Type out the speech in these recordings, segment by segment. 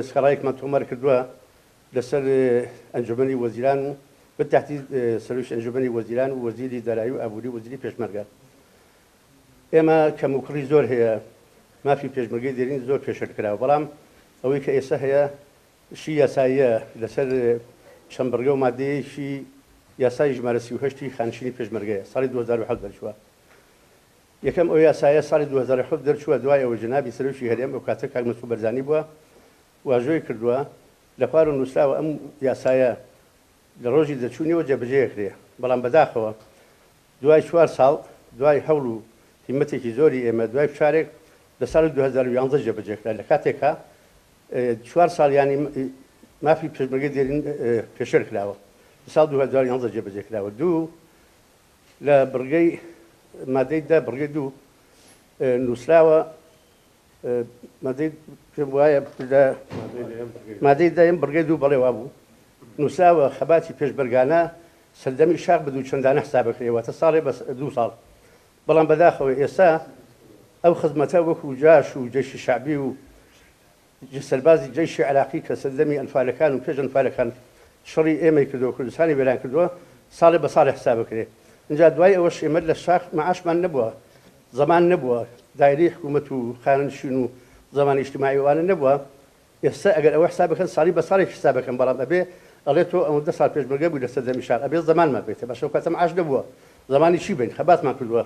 سکاڵایەکمان تۆمار کردووە لەسەر ئەنجومەنی وەزیران و بەتەحدید سەرۆکی ئەنجومەنی وەزیران و وەزیری دارایی و ئابووری و وەزیری پێشمەرگە. ئێمە کەموکوڕی زۆر هەیە، مافی پێشمەرگەی دێرین زۆر پێشێل کراوە، بەڵام ئەوەی کە ئێستا هەیە شی یاساییە لەسەر چەند بڕگە و مادەیەکی یاسای ژمارە 38 ی خانشینی پێشمەرگەیە ساڵی 2007 دەرچووە. یەکەم ئەو یاسایە ساڵی 2007 دەرچووە دوای ئەوەی جەنابی سەرۆکی هەرێم ئەو کاتە کاک مەسعود بەرزانی بووە واژۆی کردووە لە خوارەوە نووسراوە ئەم یاسایە لە ڕۆژی دەرچوونیەوە جێبەجێ ئەکرێ بەڵام بەداخەوە دوای چوار ساڵ دوای هەوڵ و هیمەتێکی زۆری ئێمە دوای فشارێک لە ساڵی 2011 جێبەجێ کرا لە کاتێکا چوار ساڵ یانی مافی پێشمەرگەی دێرین پێشێل کراوە لە ساڵ 2011 جێبەجێ کراوە. دوو لە بڕگەی مادەی 10 بڕگەی دوو نووسراوە مادەی پێم وایە لە مادەی دەیەم بڕگەی دوو بەڵێ وابوو نووسراوە خەباتی پێشمەرگانە سەردەمی شاخ بە دوو چەندانە حسابەکرێ واتە ساڵێ بە دوو ساڵ بەڵام بەداخەوە ئێستا ئەو خزمەتە وەکو جاش و جەیشی شەعبی و سەربازی جەیشی عێراقی کە سەردەمی ئەنفالەکان و پێش ئەنفالەکان شەڕی ئێمەی کردووە کوردستانی وێران کردووە ساڵێ بە ساڵێ حساب بکرێ ئینجا دوای ئەوەش ئێمە لە شاخ مەعاشمان نەبووە زەمان نەبووە دایرەی حکوومەت و خانەنشین و زەمانی ئیجتیماعی ئەوانە نەبووە ئێستا ئەگەر ئەوە حساب بکەن ساڵی بە ساڵێک حساب بکەن بەڵام ئەبێ ئەڵێ تۆ ئەوەندە ساڵ پێشمەرگە بووی لە سەردەمی شار ئەبێ زەمانمان بێتێ باشە ئەو کاتە معاش نەبووە زەمانی چی بین خەباتمان کردووە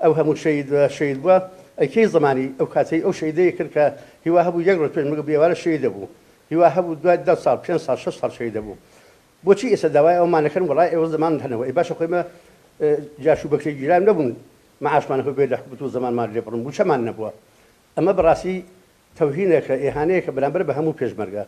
ئەو هەموو شەهید شەهید بووە ئەی کەی زەمانی ئەو کاتەی ئەو شەهیدەی کرد کە هیوا هەبوو یەک ڕۆژ پێشمەرگە بوو ئێوارە شەهید دەبوو هیوا هەبوو دوای 10 ساڵ پێنج ساڵ شەش ساڵ شەهید دەبوو بۆچی ئێستا داوای ئەومان ئەکەن وەڵا ئێوە زەمان هەنەوە ئەی باشە خۆ ئێمە جاش و بەکرێ گیراو نەبوون معاشمان هەبێ لە حکومەت و زەمانمان لێ بڕن مووچەمان نەبووە ئەمە بەڕاستی تەوهینێکە ئیهانەیەکە بەرامبەر بە هەموو پێشمەرگە.